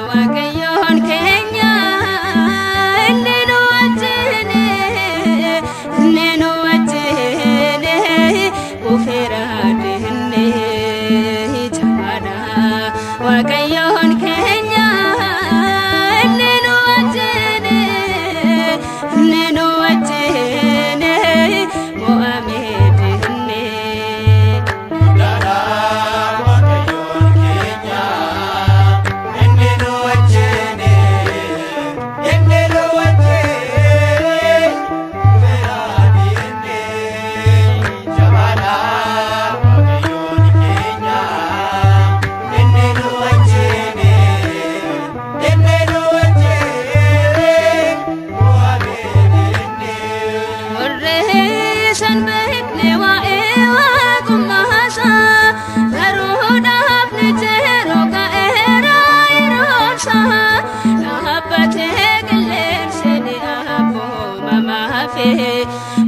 Waaqayyoon keenya inni nu wajjin, inni nu wajjin kufeera diinni jabaadha. Waaqayyoon keenya inni nu wajjin, inni nu wajjin mo'amee diinni. Waaqayyoon keenya inni nu wajjin, inni nu wajjin kufeera diinni jabaadha. Waaqayyoon keenya inni nu wajjin, inni nu wajjin mo'amee diinni. Warreen san beekne waa'ee waaqummaa baruudhaaf ni jiru ka'eera yeroonsaa dhaabbatee qilleensi ni abboomamaafi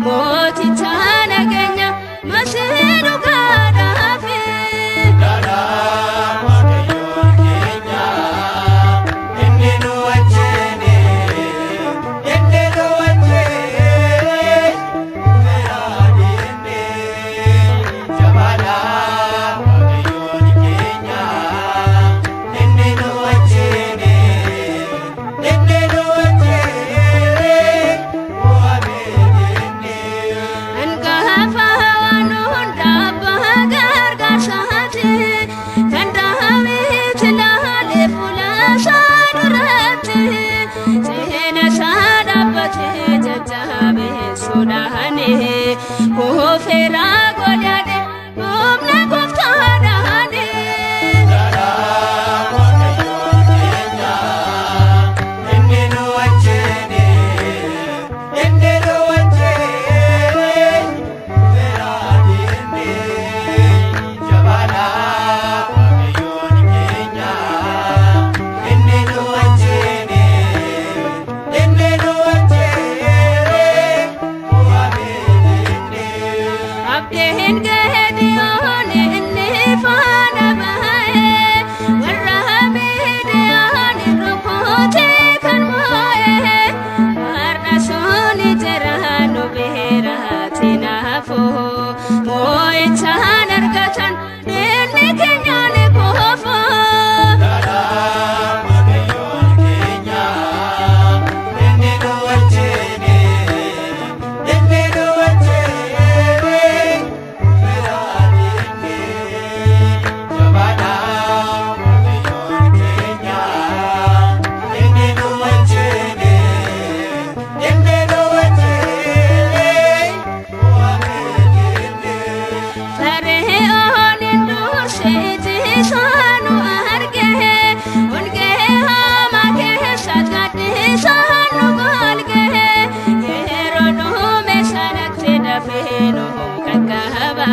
mooticha nageenya masii dhugaadhaafi. Waaqayyoon keenya inni nu wajjin, inni nu wajjin kufeera diinni jabaadha. Waaqayyoon keenya inni nu wajjin, inni nu wajjin mo'amee diinni. Hangafa waan hunda abbaa gargaarsaati kan Daawit laalee fuula isaa duratti seena isaa dhaabbatee jajjabeessuudhaani kufeera godhadhe humna gooftaadhaani. Waaqayyoon keenya inni nu wajjin, inni nu wajjin kufeera diinni jabaadha. Waaqayyoon keenya inni nu wajjin, inni nu wajjin mo'amee diinni. Abdiin Geediyoon inni faana ba'ee warra Miidiyaan rukutee kan mo'ee har'a suni jira nu biratti naafu moo'ichaan argatan diinni keenya ni kufu. Waaqayyoon keenya inni nu wajjin, inni nu wajjin kufeera diinni jabaadha. Waaqayyoon keenya inni nu wajjin, inni nu wajjin mo'amee diinni. Fara'oon dursee ijjisaanu arge ongee hamaa keessatti gaddisaanu golge yeroo dhume sanatti dafee nu qaqqaba.